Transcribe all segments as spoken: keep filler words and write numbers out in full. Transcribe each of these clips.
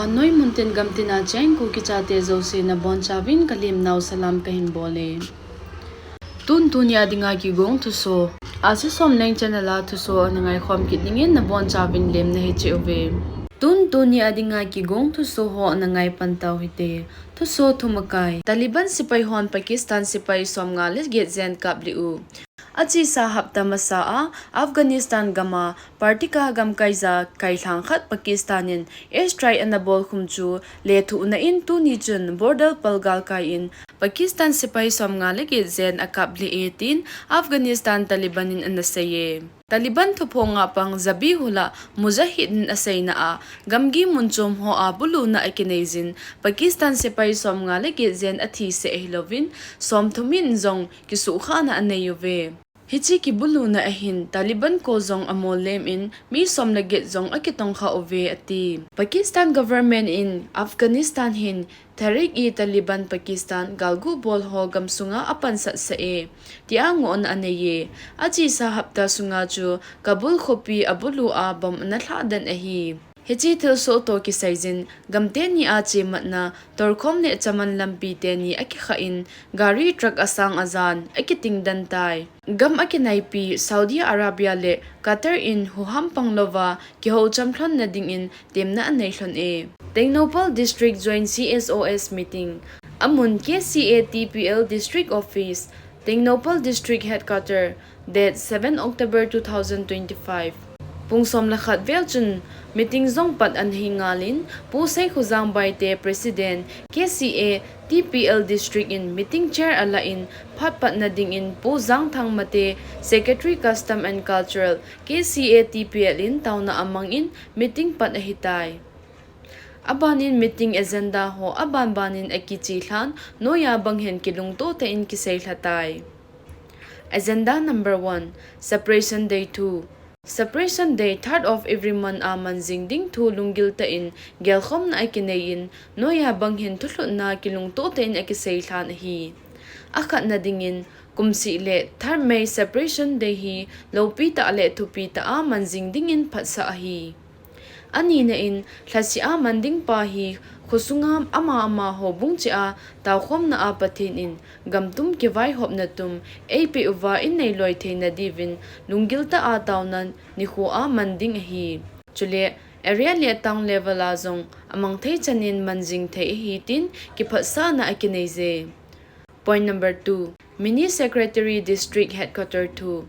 Noimun tin gamtin a cheng Kuki chate jouse nabonchauvin kalemnau salam kahin bol e. Tun tuni a dinga kigong thuso. Asi Somleng channel a thuso ana ngaikhom kit dingin nabonchauvin lemna hiche uve. Tun tuni a dinga kigong thuso ho ana ngaipan tau hite. Thuso thumakai. Taliban sepai hon Pakistan sepai somnga le get jen kaplih u. Achesa hapta masa a Afghanistan gam a Paktika gamkaija kailhang khat Pakistan in airstrike ana bolkhum chu lethuhna in tuni chun border pal galkai in Pakistan sepai somnga le get jen akaplih e tin Afghanistan Taliban in ana sei e. Taliban thuphonga pang Zabihullah Mujahid in aseina a, gamgi mun chom ho a buluna akinei jin, Pakistan sepai somnga le get jen athi seh ahilouvin, somthum in jong kisuhkhahna anei uve. Hiche kibuluna ahin Taliban kol jong amol lem in mi som le get jong akitongkha uve ati. Pakistan government in Afghanistan hin Tehrik-i-Taliban Pakistan galgu bol ho gamsunga apansat sah e, tia ngohna anei e. Achesa hapta sunga chu Kabul khopi abulu a bomb ana lhahden ahi. Hiche thilsoh toh kisaijin, gam teni a chematna, Torkham le Chaman lampi teni akikhah in, gari truck asang ajan, akitingden tai. Gam akinaipi Saudi Arabia le Qatar in huham panglouva kihoucham lhonna dingin temna anei lhon e. Tengnoupal District Joint C S O S Meeting. Amun K C A T P L District Office, Tengnoupal District Headquarter, date seven October two thousand twenty-five. Pung som le khat vel chun meeting jong pat ana hi ngalin, Pu Seikhojang Baite, President, K C A T P L District in meeting chair alah in, phat patna dingin Pu Jangthang Mate, Secretary Custom and Cultural, K C A T P L in taona amangin meeting pat ahitai. Abanin meeting agenda ho abanbanin akiche lhan, noiya bang hin kilungto tah in kisei lhatai. Agenda number one, Separation Day two. Separation Day, third of every month a manjing ding thu lunggil tah in gelkhomna akinei in, noiya bang hin thulhutna kilungto tah in akisei lhan ahi. Akhatna dingin, kumseh le third May Separation Day hi loupi tah le thupi tah a manjing dingin phatsah ahi. Anina in, lhasih a manding pa hi khosunga ama ama houbung cheh a taokhomna a Pathen in gamtum kivaihopna tum eipeh uva inei loi theina diuvin lunggil tah a taona nikho a manding ahi. Chule, area le town level a jong amang thei chanin manjing thei ahi tin kiphatsahna akinei je. Point number two, Mini Secretary District Headquarter two.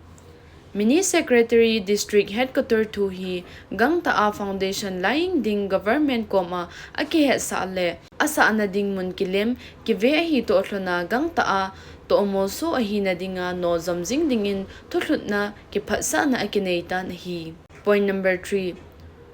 Mini Secretary District Headquarter two hi gangtah a foundation laying ding government koma akihetsah le asahna ding mun kilem kive ahi toh lhona gangtah a tohmolso ahina dinga noljom jing dingin thulhutna kiphatsahna akinei tan ahi. Point number three,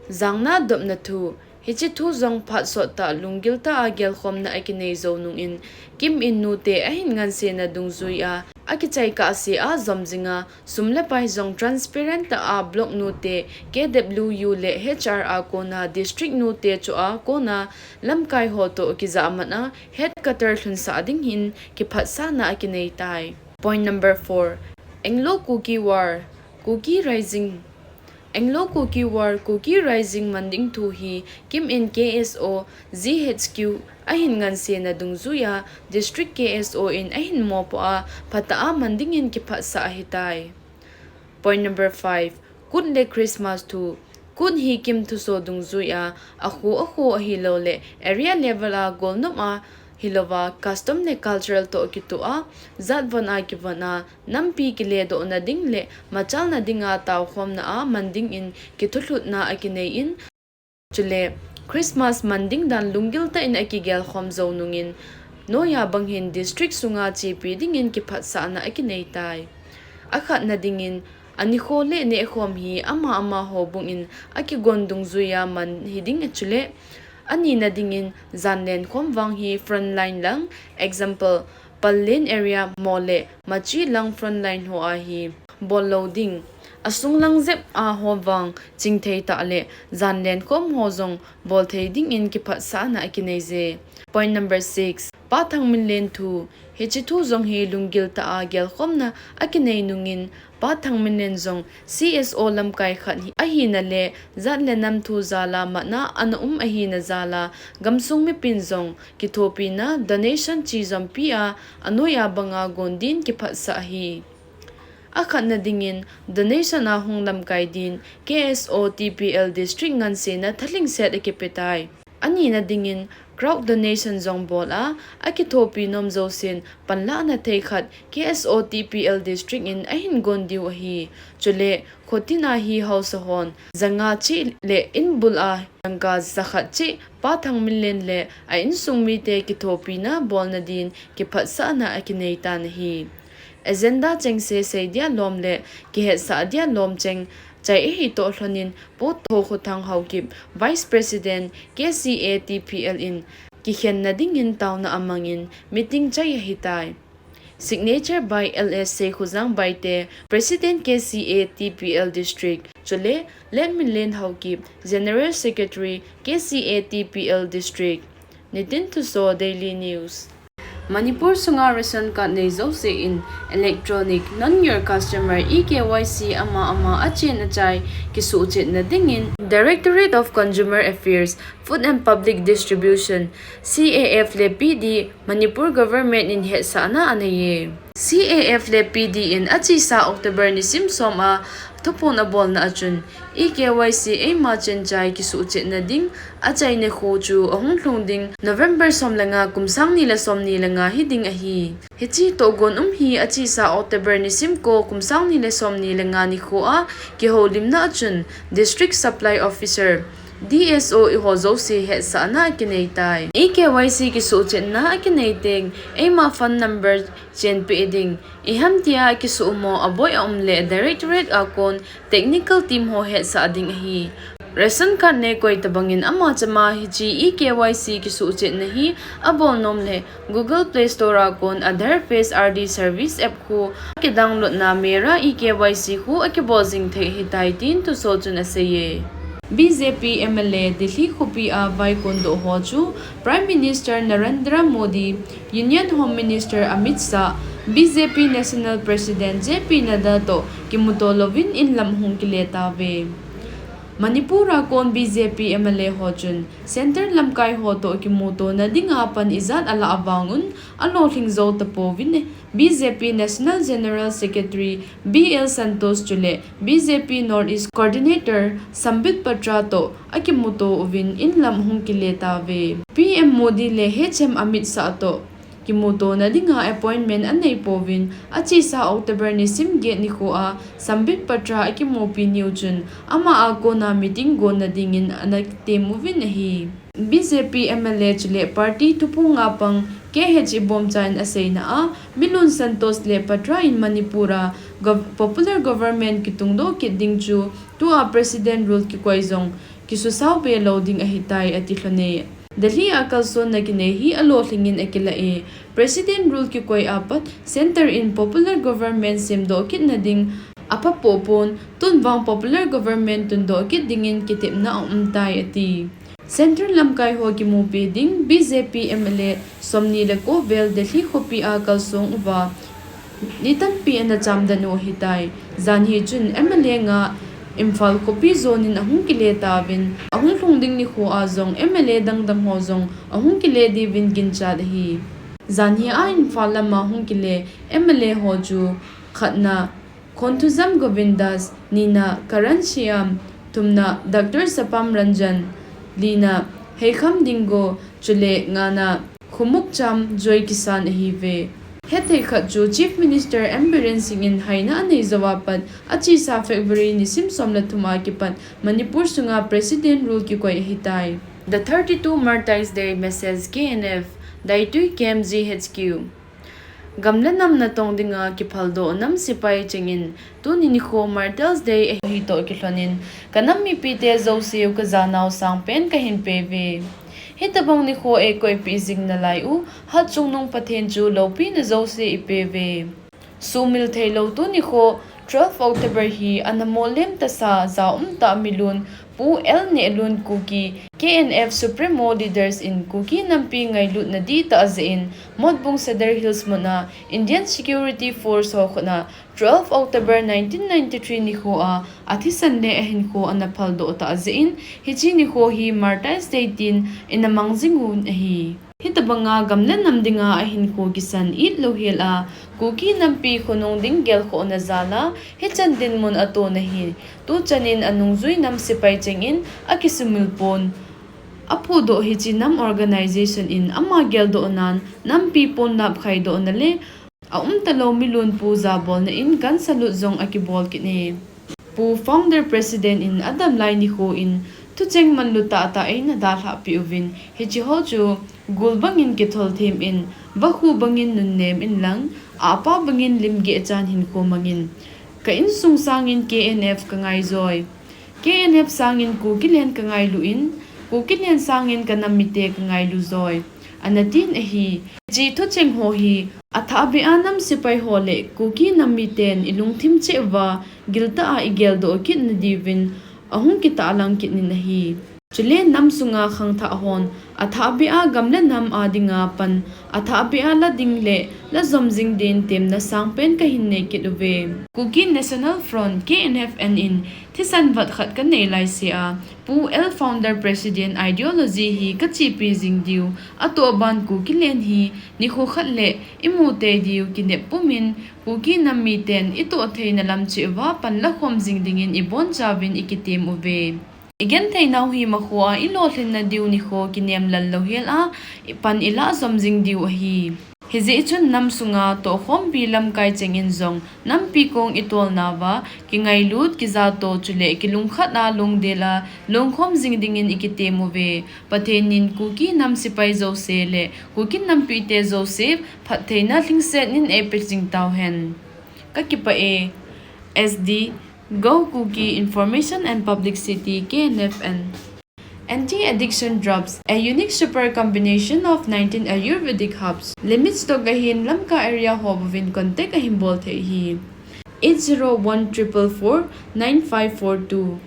jangna dopna thu. Hiche thu jong phat sottah lunggil tah a gelkhomna akinei jou nungin, KIM in nute ahin ngansena dungjuia akichai kahsea jom jinga, sum le pai jong transparent tah a block nute, K W U le H R a kona district nute chua kona lamkai ho toh kijahmat a headquarter lhunsah ding hin kiphatsahna akinei tai. Point number four, Anglo Kuki War, Kuki Rising. Anglo Kuki War, Kuki Rising manding thu hi KIM in K S O G H Q ahin ngansena dungjuia District K S O in ahin mopoh a phatah a manding in kiphatsah ahitai. Point number five, Kut le Christmas thu. Kut hi KIM thuso dungjuia akho akho ahilou le area level a golnop a hilouva custom le cultural toh kitoh a, jat von a kivon a, nampi kiledohna ding le machalna dinga taokhomna a manding in kithulhutna akinei in, chule Christmas manding dan lunggil tah in akigelkhom jou nungin, noiya bang hin district sunga chepi dingin kiphatsahna akinei tai. Akhatna dingin, anikho le nehkhom hi ama ama houbung in akigon dungjuia man hiding chule, anina dingin, jan lenkhom vang hi frontline lang, example, Pallel area, Mol le Machi lang frontline hoa hi bol lou ding. Asung lang jep a ho vang chingthei tah le jan lenkhom ho jong bol thei dingin kiphatsahna akinei je. Point number six, Pa Thangminlen thu, hiche thu jong hi lunggil tah a gelkhomna akinei nungin, Pa Thangminlen jong C S O lamkai khat hi ahina le, jat le nam thu jal a matna ana um ahina jal a, gamsung mipin jong kithopina donation chi jompi a, anoi a banga gon din kiphatsah ahi. Akhatna dingin donation a hung lamkai din K S O T P L District ngansena thalhingset akipe tai. Anina dingin crowd donation jong bol a, akithopi nom jousen panlahna thei khat K S O T P L District in ahin gon diu ahi. Chule, khotin a hi haosa hon janga cheh le inbul a tangka jakhat cheh Pa Thangminlen le a insung mite kithopina bolna din kiphatsahna akinei tan ahi. Agenda chengse sei dia lom le kihetsah dia lom cheng chai ahi toh lhonin Pu Thokhothang Haokip, Vice President, K C A T P L in kikhenna dingin taona amangin meeting chai ahitai. Signature by L S Seikhojang Baite, President K C A T P L District, chule Letminlen Haokip, General Secretary, K C A T P L District. Nitin Thuso, Daily News. Manipur sunga ration card nei jouse in electronic Know Your Customer, E K Y C, ama ama achen achai kisuhchetna dingin Directorate of Consumer Affairs, Food and Public Distribution, C A F le P D, Manipur Government in hetsahna aneiye. C A F le P D in achesa October nisim som a thuphon abolna achun, E K Y C eima chenchai kisuhchetna ding achaina kho chu ahung lhung ding November som le nga, kum sang ni le som ni le nga hiding ahi. Hiche tohgon um hi achesa October nisim ko, kum sang ni le som ni le nga nikho a kihoulimna achun District Supply Officer, D S O iho jouse hetsahna akinei tai. E K Y C kisuhchetna akinei teng, eima phone number chenpeh ding, iham tia kisuhmo aboi aum le Directorate a kon technical team ho hetsah ding ahi. Ration card nei koi tabangin ama chama hiche E K Y C kisuhchetna hi abol nom le Google Play Store a kon Aadhaar Face R D Service app khu akidownload na Mera E K Y C khu akibol jing thei ahitai tin thuso chun aseiye. B J P M L A Delhi khopi a vaikon doh ho chu Prime Minister Narendra Modi, Union Home Minister Amit Shah, B J P National President J P Nadda toh kimuto louvin inlam hung kile tauve. Manipur a kon B J P M L A ho chun Centre lamkai ho toh kimutona dinga pan ijat alah vang un alolhing jou tapouvin, B J P National General Secretary B L Santosh chule B J P North East Coordinator Sambit Patra toh akimuto uvin inlam hung kile tauve. P M Modi le H M Amit Shah toh kimutona dinga appointment anei pouvin, achesa October nisim get nikho a Sambit Patra akimupi niu chun ama a kona meeting gonna dingin ana tem uvin ahi. B J P M L A chule party thuphong a pang K H Ibomcha in aseina a, Milun Santosh le Patra in Manipur a gov-, popular government kitungdoh kit ding chu tua President rule kikoi jong kisusao be lou ding ahitai ati lhone. Delhi a kalsonna kinei hi alolhingin akilah e. President rule kikoi a pat Centre in popular government semdoh kitna ding apha poupon, tun vang popular government tundoh kit dingin kitepna aumtai ati. Centre lamkai ho kimupi ding B J P M L A somni le ko vel Delhi khopi a kalsong uva ni tampi ana chamdan u ahitai. Jan hi chun M L A nga Imphal khopi jonin ahung kile tauvin, ahung lhung ding nikho a jong M L A dangdang ho jong ahung kile diuvin ginchat ahi. Jan hi a Imphal lama hung kile M L A ho chu khatna Khonthujam Govindas, nina Karan Shyam, thumna Doctor Sapam Ranjan, lina Heikham Dingo, chule ngana Khumukcham Joy Kisan ahiuve. Hethei khat chu Chief Minister N Biren Singh in haina anei jou a pat achesa February nisim som le thum a kipat Manipur sunga President rule kikoi ahitai. The thirty-two Martyrs Day message, K N F, Daitui K M G H Q. Gam le nam natong dinga kiphaldoh nam sepai chengin, tuni nikho Martyrs Day ahi toh kilhonin, ka nam mipite jouseu ka janau sangpen kahin peuve. Hitabang nikho eikoipeh jing nalai u, Hatchungnung Pathen chu loupina jouse ipeuve. Sumil theilou tuni nikho, twelve October hi ana molem tasa, jaum tah milun, Pu L Nehlun Kuki, K N F Supremo leaders in Kuki nampi ngailutna dihtah jeh in Motbung Sadar Hills mun a Indian Security Force ho khut a twelve October nineteen ninety-three nikho a athisan le ahinkho ana phaldoh tah jeh in, hiche nikho hi Martyrs Day tin ana mang jing u ahi. Hitobanga gam le nam dinga ahinkho kisan it louhel a, Kuki nampi khonung ding gelkhohna jal a, hichan dinmun atona hi, tuchan in anungjui nam sepai cheng in akisumil pon. Aphudoh hiche nam organization in ama geldohnan nampi ponlap khaidohna le aumtalou milunpu jabolna in gun salute jong akibol kit e. Pu Founder President in adam lai nikho in thucheng manlu tahtah eina dalhah peh uvin, hiche ho chu gul bangin kithol them in, vakhu bangin nunnem in lang, apa bangin limgeh chan hinkho mangin. Ka insung sangin K N F ka ngaijoi. K N F sangin Kukiland ka ngailu in, Kukiland sangin ka nam mite ka ngailu joi, ana tin ahi. Hiche thucheng ho hi athahbeh a nam sepai ho le Kuki nam miten ilungthim cheh uva giltah a igeldoh kit nadiuvin ahung kitahlang kit in ahi. Chule nam sunga khangthah hon athahbeh a gam le nam a dinga pan athahbeh a la ding le la jom jing din temna sangpen kahin nei kit uve. Kuki National Front, K N F N in thisan vat khat ka nei laisea, Pu L Founder President ideology hi ka chepi jing diu, atoh ban Kukiland hi nikho khat le imu tei diu kinep pumin, Kuki nam miten itoh theina lam cheh uva pan lakhom jing dingin ibonchauvin ikitem uve. Igenthei nau hi makhoa ilolhinna diu nikho kinem lal louhel a, pan ilah jom jing diu ahi. Hijeh chun nam sunga tohkhompi lamkai cheng in jong nampi kong itolnauva kingailut, kijato chule kilungkhat a lungdel a lungkhom jing dingin ikitem uve. Pathen in Kuki nam sepai jouse le Kuki nampite jouse phattheina lhingset in eipe jing tauhen. Kakipah e. S D, Go Kuki Information and Publicity, K N F N. Anti-addiction drops, a unique super combination of nineteen Ayurvedic herbs. Limits toh kahin Lamka area ho bouvin contact ahin bol thei ahi. Eight zero one triple four nine five four two.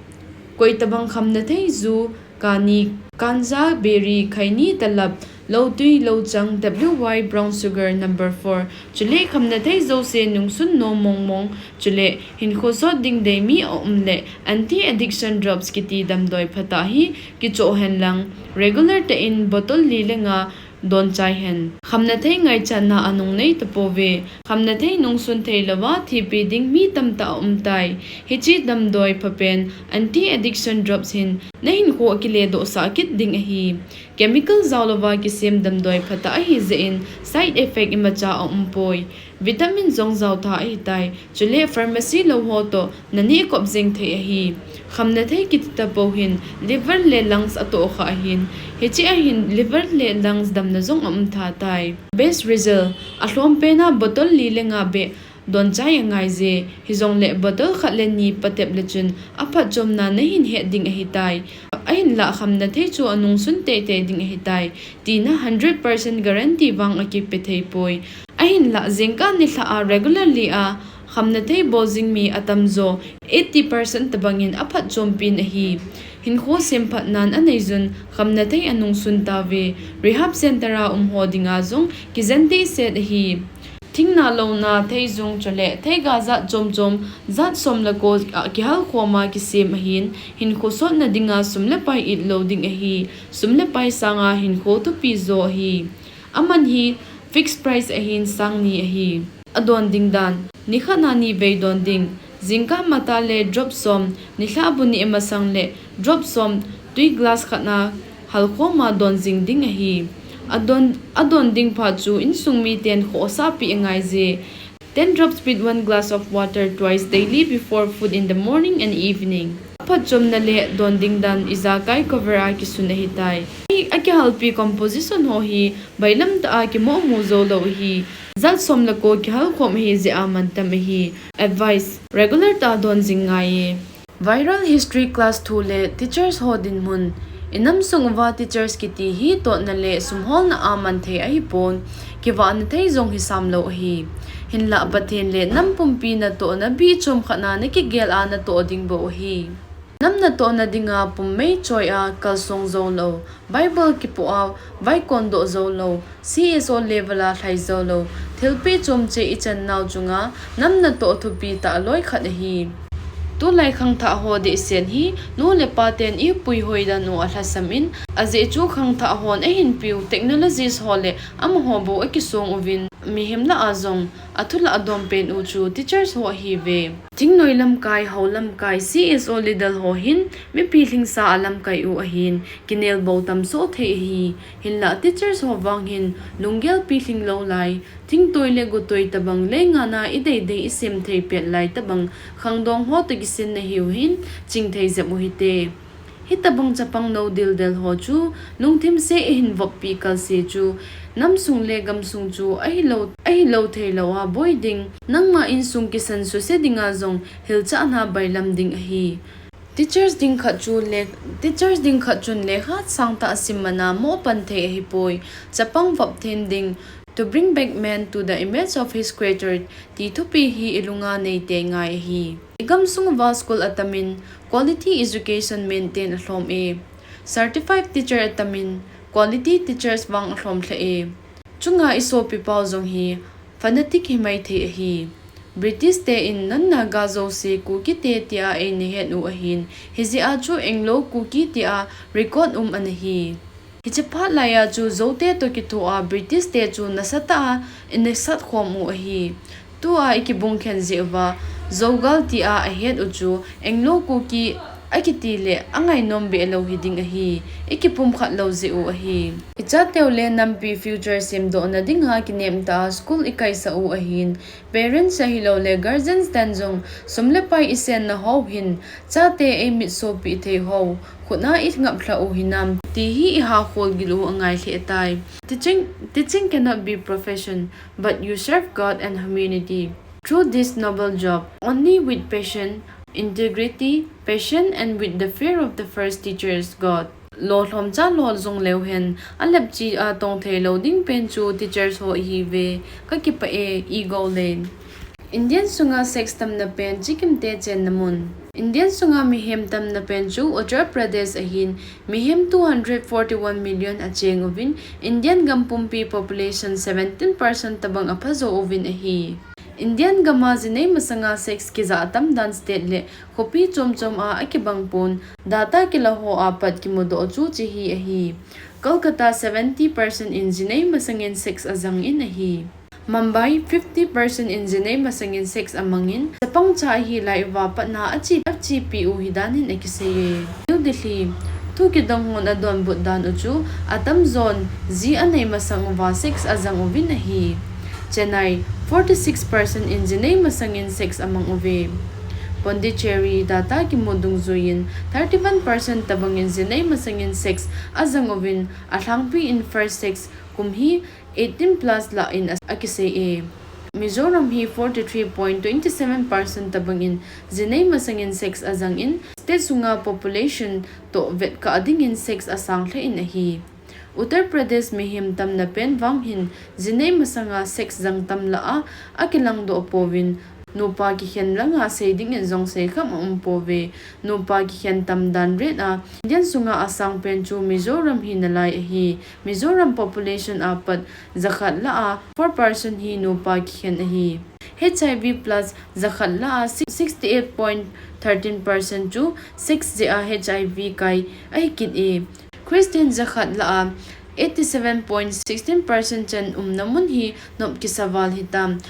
Koitabang khamnathei ju, kani, ganja, biri, khaini, talab, loutui, louchang, W Y, brown sugar, number four. Chule khamnathei jouse nungsun nom mongmong, chule hinkho sot ding dei mi aum le anti-addiction drops kiti damdoi phatah hi kichoh henlang, regular tah in bottle li le nga donchai hen. Khamnathei ngaichatna anung nei tapouve. Khamnathei nungsun theilouva thipi ding mi tamtah aumtai. Hiche damdoi phapen anti-addiction drops hin nahinkho akiledohsah kit ding ahi. Chemical jaolouva kisem damdoi phatah ahijeh in side effect imacha aumpoi. Vitamin jong jaotha ahitai. Chule pharmacy lou ho toh naneh kop jeng thei ahi. Khamnathei kiti tapou hin liver le lungs atohkha ahin. Hiche ahin liver le lungs damna jong aumtha tai. Best result, alhompena bottle li le nga beh donchai angaije. Hijongle bottle khat le ni patep le chun aphatchomna nahin het ding ahitai. Ahinlah khamnathei chu anungsun teitei ding ahitai, tina hundred percent guarantee vang akipe theipoi. Ahinlah jingkah nilhah a regularly a khamnathei bol jing mi atamjo eighty percent tobangin aphatchompin ahi. Hinkho semphatnan aneijun khamnathei anungsun tauve. Rehab center a umho dinga jong kijen dehset ahi. Thingna louna theijung chule theiga jat chomchom jat som le ko a kihalkhoma kisem ahin, hinkho sotna dinga sum le pai it lou ding ahi. Sum le pai sanga hinkho thupi jo ahi. Aman hi fixed price ahin sangni ahi. Adon ding dan, nikhat a nivei don ding. Jingkah matah le drop som, nilhah bu neh masang le drop som tui glass khat a halkhoma don jing ding ahi. Adon, adon ding phat chu insung miten khohsahpeh angaije. Ten drops with one glass of water twice daily before food in the morning and evening. Aphatchomna le don ding dan ijakai cover a kisun ahitai. Akihalpi composition ho hi bailam tah a kimohmu joulou ahi. Jat som le ko kihalkhom ahijeh a mantam ahi. Advice, regular tah a don jing ngaiye. Viral History class thu le teachers ho dinmun. Inam sung uva teachers kiti hi totna le sumholna a manthei ahipon, kivahna thei jong hisam lou ahi. Hinlah Pathen le nam pumpi natohna bih chomkhat na nakigel a natoh ding bou ahi. Nam natohna dinga pummei choi a kalsong jou lou, Bible kipoh a vaikon doh jou lou, C S O level a lhai jou lou, thilpeh chom cheh ichan nau chunga nam natoh thupi tah loi khat ahi. Tulai khangthah ho dehset hi nu le pa ten ipui hoi dan u alhasam in, ajeh chu khangthah hon ahin piu technologies ho le amaho bou akisong uvin, mihem lah a jong athu lah a dom pen u chu teachers ho ahiuve. Thingnoi lamkai, hou lamkai, C S O le dal ho hin mipi lhingsa alamkai u ahin, kinel bou tam soh thei ahi. Hinlah teachers ho vang hin lunggel pilhing lou lai, thingtoi le gotoi tabang le ngana ideidei isem thei pet lai tabang khangdong ho toh kisin nahiu hin chingthei jep u hite. Hitabang chapang nou dildel ho chu lungthim seh ihin vop pi kalse chu, namsung le gamsung chu ahilou, ahilou theilou a boi ding, nangma insung kisan suse dinga jong hilchahna bailam ding ahi. Teachers ding khat chu le, teachers ding khat chun lekha sangtah asim mana moh pan thei ahipoi. Chapang vop them ding, to bring back man to the image of his creator, ti thupi hi ilunga neite ngai ahi. Igamsung uva school atamin quality education maintain alhom e. Certified teacher atamin quality teachers vang alhom lheh e. Chunga isopi pau jong hi fanatic himai thei ahi. British te in non Naga jouse Kuki te tia eina het u ahin, hijeh a chu Anglo Kuki tia record um ana hi. Hiche phat laiya chu Zote toh kithoa British te chu nasatah a eina sat khom u ahi. Tua ikibung khen jeh uva, Zogal tia ahet u chu Anglo Kuki akiti le angainom be lou hiding ahi, ikipumkhat lou jeh u ahi. Ichateu le nampi future semdohna dinga kinemtah a school ikaisah u ahin, parents ahilou le guardians ten jong sum le pai isenna hou hin, chate eimit sopi thei hou, khutna ingap lhah u hinam, ti hi ihakhol gil u angai lheh tai. Teaching, teaching cannot be profession, but you serve God and humanity. Through this noble job, only with passion, integrity, passion and with the fear of the first teachers, God. Lolhom cha lol jong leu hen, alepchi a tong thei lou ding pen chu teachers ho ihiuve, kakipah e, igou len. Indian sunga sex tamna pen chikimte chenna mun. Indian sunga mihem tamna pen chu Uttar Pradesh ahin, mihem two hundred forty-one million acheng uvin, Indian gam pumpi population seventeen percent tabang aphajou uvin ahi. Indian gama jinei masanga sex kija atam dan state le khopi chom chom a akibang pon, data kila ho a pat kimudoh chu hiche hi ahi. Kolkata seventy percent in jinei masangin sex ajang in ahi. Mumbai fifty percent in jinei masangin sex amangin, chapang cha ahi lai uva patna achi, achipi u hidan in akisei e. New Delhi, thu kidong hon adonbut dan u chu, atamjon ji anei masang uva sex ajang uvin ahi. Chennai, forty-six percent in jinei masangin sex amang uve. Pondicherry, data kimu dungjuiyin, thirty-one percent tabangin jinei masangin sex ajang uvin, alhangpi in first sex kum hi eighteen plus lah in a, akisei e. Mizoram hi forty-three point twenty-seven percent tabangin jinei masangin sex ajang in, state sunga population toh vetkah dingin sex asang lheh in ahi. Uttar Pradesh mihem tamna pen vang hin jinei masanga sex jang tam lah a akilangdoh pouvin, nupa kikhen langa sei dingin jong seikham aum pouve. Nupa kikhen tam dan rate a Indian sunga asang pen chu Mizoram hi nalai ahi. Mizoram population a pat jakhat lah a four percent hi nupa kikhen ahi. H I V plus jakhat lah a sixty-eight point thirteen percent chu sex jeh a H I V kai ahi kit e. Christian jakhat lah a eighty-seven point sixteen percent chan umna mun hi nop kisa val hitam.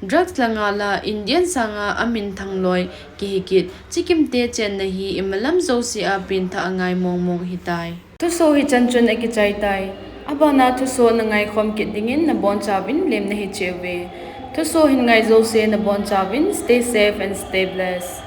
Drugs langa lah Indian sanga aminthang loi kihi kit, chikimte chenna hi imalam jouse a pengthah angai mong mong hitai. Thuso hichan chun akichai tai. Abana thuso nangaikhom kit dingin nabonchauvin lemna hicheuve. Thuso hin ngai jouse nabonchauvin stay safe and stay blessed.